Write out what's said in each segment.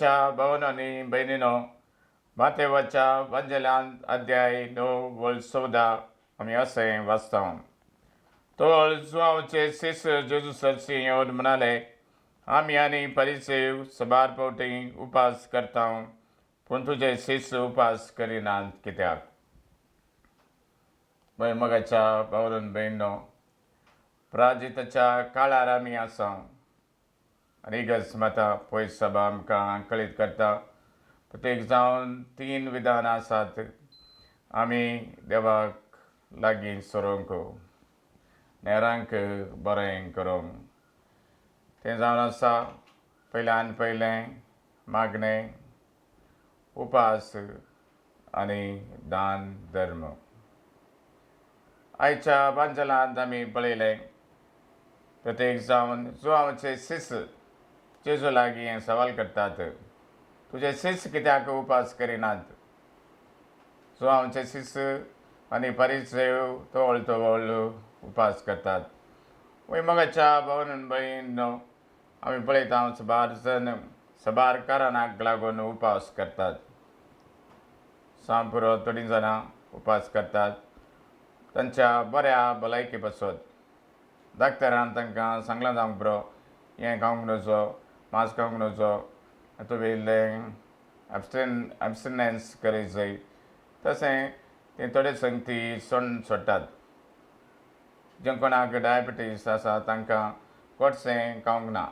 भावांनो आनी भयणीनो, मातेवाच्या वांजेलांत अध्याय 9 वळ 14 आमी अशें वाचता. तोळ जुवांवचे शिस जेजू सरशी येवन म्हणाले, आमी आनी परिसेव सबार फावटी उपास करता, पूण तुजे शिस उपास करिनात कित्याक? पळय मोगाच्या भावांनो भयणीनो, प्राजिताच्या काळार आमी आसा आनी इगर्ज माता पयस सभा आमकां कळीत करता. प्रत्येक जावन तीन विधानां आसात आमी देवाक लागीं सरोंक, हेरांक बरें करूंक. तें जावन आसा पयल्यान पयलें मागणें, उपास आनी दान धर्म. आयच्या बांजलांत आमी पळयलें, प्रत्येक जावन जुवांवचे शिस जेजू लागीं हें सवाल करतात, तुजे शिस कित्याक उपास करिनात? जुवांवचे शिस आनी परिसेव तवळ तवळ उपास करतात. वय मोगाच्या भावान भयणीनो, आमी पळयता सबार जण सबार कारणाक लागून उपास करतात. सांपुरो थोडीं जाणां उपास करतात तांच्या बऱ्या भलायके पासत. डाक्टरान तांकां सांगलां जावंक पुरो, हें खावंक नजो, मांस खावंक नजो, तुवें इल्लें एबस्टिनन्स करीत जाय. तशें ते थोडे संगती सोण सोडटात. जे कोणाक डायबिटीज आसा तांकां गोडशें खावंक ना,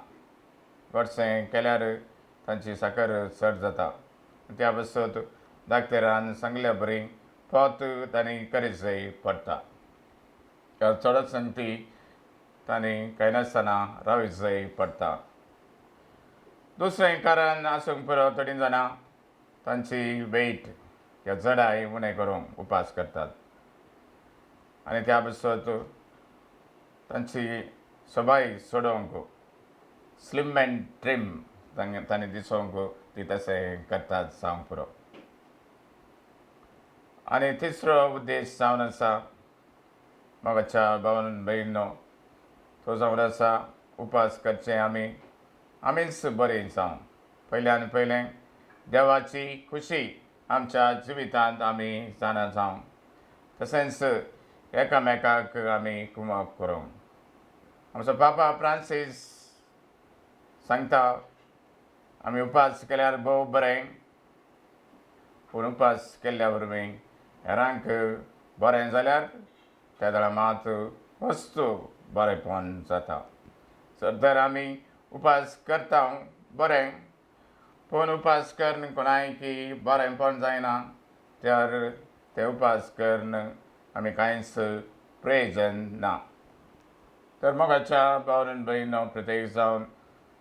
गोडशें केल्यार तांची साकर चड जाता. त्या पासत डाक्टरान सांगल्या बरी पोत तांणी करीत जाय पडटा. चडच संगती तांणी खायनासतना रावीत जाय पडटा. दुसरें कारण आसूंक पुरो, थोडीं जाणां तांची वेट या जडाय उणें करूंक उपास करतात आनी त्या पासत तांची सबाय सोडोवंक, स्लिम एंड ट्रीम तांणी दिसोवंक ती तशें करतात जावंक पुरो. आनी तिसरो उद्देश जावन आसा, मोगाच्या भावान भयणीनो, तो जावन आसा उपास करचे आमी आमीच बरें जावं. पयल्यान पयलें देवाची खुशी आमच्या जिवितांत आमी जाणा जावं, तशेंच एकामेकाक आमी कुमक करूं. आमचो पापा फ्रांसीस सांगता, आमी उपास केल्यार भोव बरें, पूण उपास केल्ल्या वरवीं हेरांक बरें जाल्यार त्या वेळार मात वस्तू बरेंपण जाता. तर आमी उपास करता बरें, पूण उपास करून कोणायकी बरेंपण जायना तर ते उपास करून आमी कांयच प्रयोजन ना. तर मोगाच्या भावान भयणीनो, प्रत्येक जावन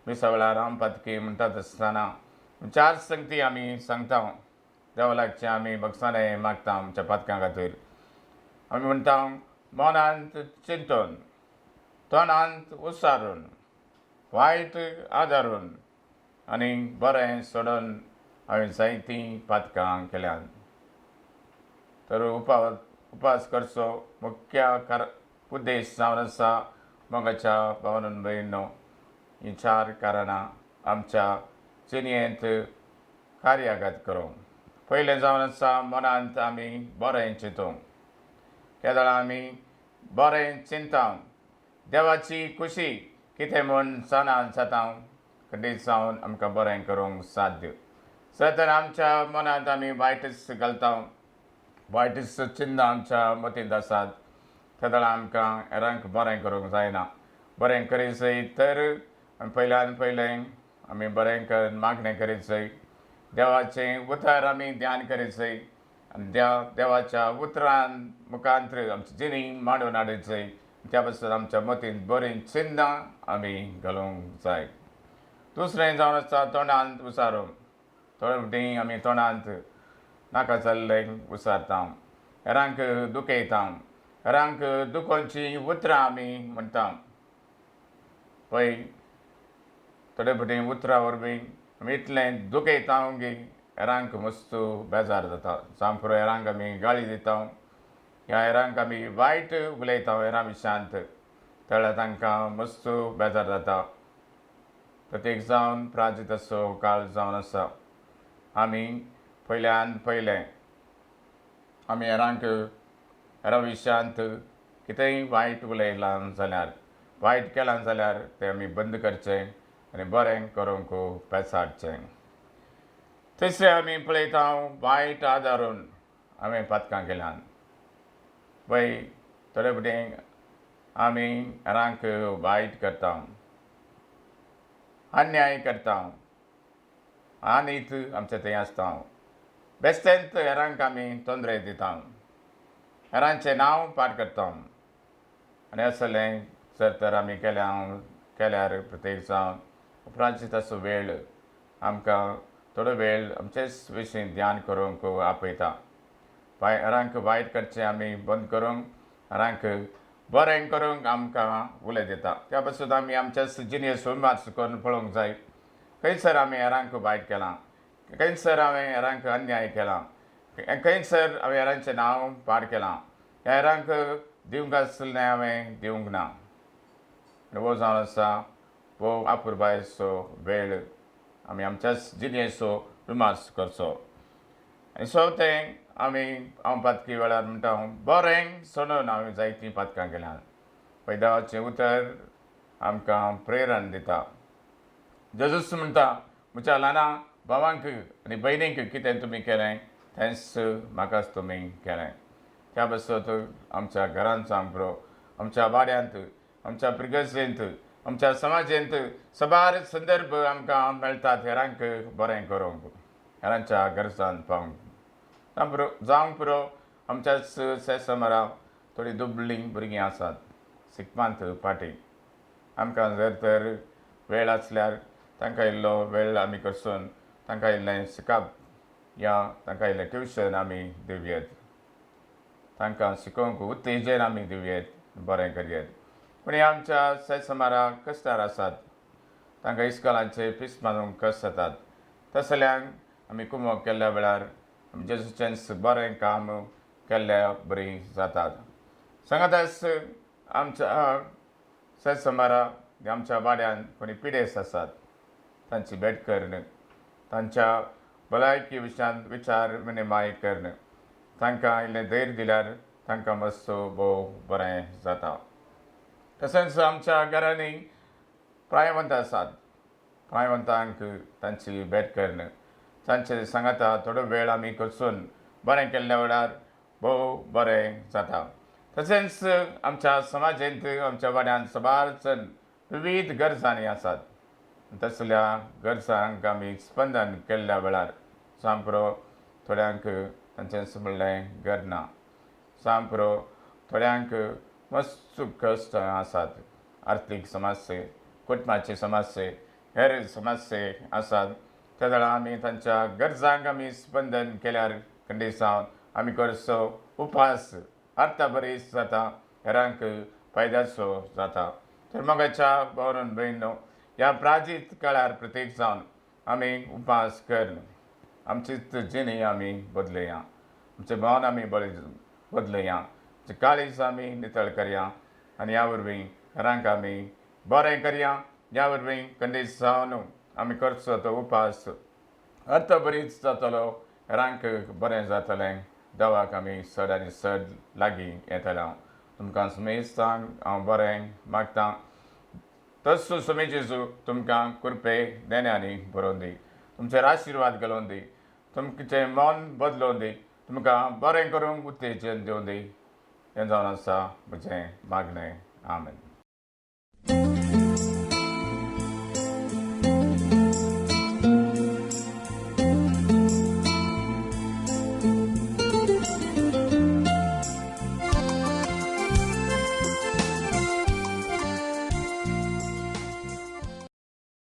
मिसा वेळार रामपातकी म्हणटात आसतना चार संगती आमी सांगता. देवा लागचें आमी भगसाणें मागता आमच्या पातकां खातीर. आमी म्हणटा, मनांत चिंतून, तोंडांत उसारून, वायट आदारून आनी बरें सोडून हांवें जायतीं पातकां केल्यांत. तर उपास करचो मुख्य उद्देश जावन आसा, मोगाच्या भावान भयणीनो, हीं चार कारणां आमच्या जिणेंत कार्यागत करूंक. पयलें जावन आसा मनांत आमी बरें चिंतूंक. केदळा आमी बरें चिंता, देवाची खुशी कितें म्हूण जाणा जाता, खंडीत जावन आमकां बरें करूंक साध्य. जर तर आमच्या मनांत आमी वायटच घालता, वायटच चिन्नां आमच्या मतींत आसात, तेदळा आमकां हेरांक बरें करूंक जायना. बरें करीत जाय तर आमी पयल्यान पयलें आमी बरें कर मागणें करीत जाय. देवाचें उतर आमी ध्यान करीत जाय आनी देवाच्या उतरान मुखांतर आमची जिणी मांडून हाडीत जाय. त्या पासून आमच्या मतींत बरीं चिन्नां आमी घालूंक जाय. दुसरें जावन आसा तोंडांत उसारूंक. थोडे फावटी आमी तोंडांत नाका जाल्लें उसारता, हेरांक दुखयता, हेरांक दुखोवचीं उतरां आमी म्हणटा. पळय, थोडे फावटी उतरां वरवीं आमी इतलें दुखयता की हेरांक मस्त बेजार जाता. जावं पुरो, हेरांक आमी गाळी दिता ह्या हेरांक आमी वायट उलयता हेरां विशयांत, तेळ्यार तांकां मस्त बेजार जाता. प्रत्येक जावन प्राजित असो काळ जावन आसा. आमी पयल्यान पयलें आमी हेरांक हेरां विशयांत कितेंय वायट उलयलां जाल्यार, वायट केलां जाल्यार तें आमी बंद करचें आनी बरें करूंक पेचाडचें. तिसरें आमी पळयता वायट आदारून हांवें पातकां केल्यात. पळय थोडे फावटी आमी हेरांक वायट करता, अन्याय करता, आनीत आमचे थंय आसता. बेश्टेंत हेरांक आमी तोंदरे दिता, हेरांचें नांव पाड करता. आनी असलें जर तर आमी केल्या केल्यार प्रत्येक जावन उपरांतची तसो वेळ आमकां थोडो वेळ आमचेच विशीं ध्यान करूंक आपयता. हेरांक वायट करचें आमी बंद करूंक, हेरांक बरें करूंक आमकां उलय दिता. त्या पासून आमी आमच्या जिणेचो विमर्श करून पळोवंक जाय. खंयसर आमी हेरांक वायट केलां, खंयसर हांवें हेरांक अन्याय केला, खंयसर हांवें हेरांचें नांव पाड केलां, हेरांक दिवंक आसलें हांवें दिवंक ना. आनी हो जावन आसा हो आपुरबायेचो वेळ आमी आमच्याच जिणेचो विमर्श करचो. आनी चवथें आमी हांव पातकी वेळार म्हणटा बरें सोडून हांवें जायतीं पातकां केल्यांत. पळय देवाचें उतर आमकां प्रेरण दिता. जेजूस म्हणटा म्हज्या ल्हाना भावांक आनी भयणींक कितें तुमी केलें तेंच म्हाकाच तुमी केलें. त्या पासत आमच्या घरांत जावंक पुरो, आमच्या वाड्यांत, आमच्या प्रिगर्सेंत, आमच्या समाजेंत साबार संदर्भ आमकां मेळटात हेरांक बरें करूंक, हेरांच्या गरजान पावूंक जावंक पुरो, जावंक पुरो. आमच्याच सेसमरा थोडीं दुबळीं भुरगीं आसात शिकपांत फाटीं. आमकां जर तर वेळ आसल्यार तांकां इल्लो वेळ आमी करसून तांकां इल्लें शिकप या तांकां इल्लें ट्युशन आमी दिवयेत, तांकां शिकोवंक उत्तेजन आमी दिवयेत, बरें करयेत. पूण हे आमच्या सेसमारा कश्टार आसात, तांकां इस्कोलांचे फीस मारूंक कश्ट जातात. तसल्यांक आमी कुमोक केल्ल्या वेळार जेजूचेंच बरें काम केल्ल्या बरी जातात. सांगाताच आमच्या सेसमारा आमच्या वाड्यान कोणी पिडेस्त आसात तांची भेट करून तांच्या भलायकी विशयांत विचार विनिमय करून तांकां इल्लें धैर्य दिल्यार तांकां मातसो भोव बरें जाता. तशेंच आमच्या घरांनी प्रायवंत आसात, प्रायवंतांक तांची भेट करून तांचे सांगाता थोडो वेळ आमी करसून बरें केल्ल्या वेळार भोव बरें जाता. तशेंच आमच्या समाजेंत आमच्या वाड्यांत साबार जण विविध गरजांनी आसात. तसल्या गरजांक आमी स्पंदन केल्ल्या वेळार सामको थोड्यांक तांचें म्हणलें घर ना, सामको थोड्यांक मस्त कश्ट आसात, आर्थीक समस्ये, कुटुंबाचे समस्ये, हेर समस्ये आसात. त्या वेळार आमी तांच्या गरजांक आमी स्पंदन केल्यार खंडीत जावन आमी करचो उपास अर्थबरीस जाता, हेरांक फायद्याचो जाता. तर मोगाच्या भावान भयणीनो, ह्या प्राजीत काळार प्रत्येक जावन आमी उपास करून आमचीच जिणी आमी बदलया, आमचें मन आमी बदलया, आमचें काळीज आमी नितळ करया आनी ह्या वरवीं हेरांक आमी बरें करया. ह्या वरवीं खंडीत जावन आमी करचो तो उपास अर्थबरीच जातलो, हेरांक बरें जातलें, देवाक आमी चड आनी चड लागीं येतले. तुमकां सुमेस्तांक हांव बरें मागतां. तस्सो सुमे जेजू तुमकां कृपे देण्यांनी बरोवन दी, तुमचेर आशिर्वाद घालून दी, तुमचें मन बदलोवन दी, तुमकां बरें करूंक उत्तेजन दिवन दी. हें जावन आसा म्हजें मागणें. आमेन.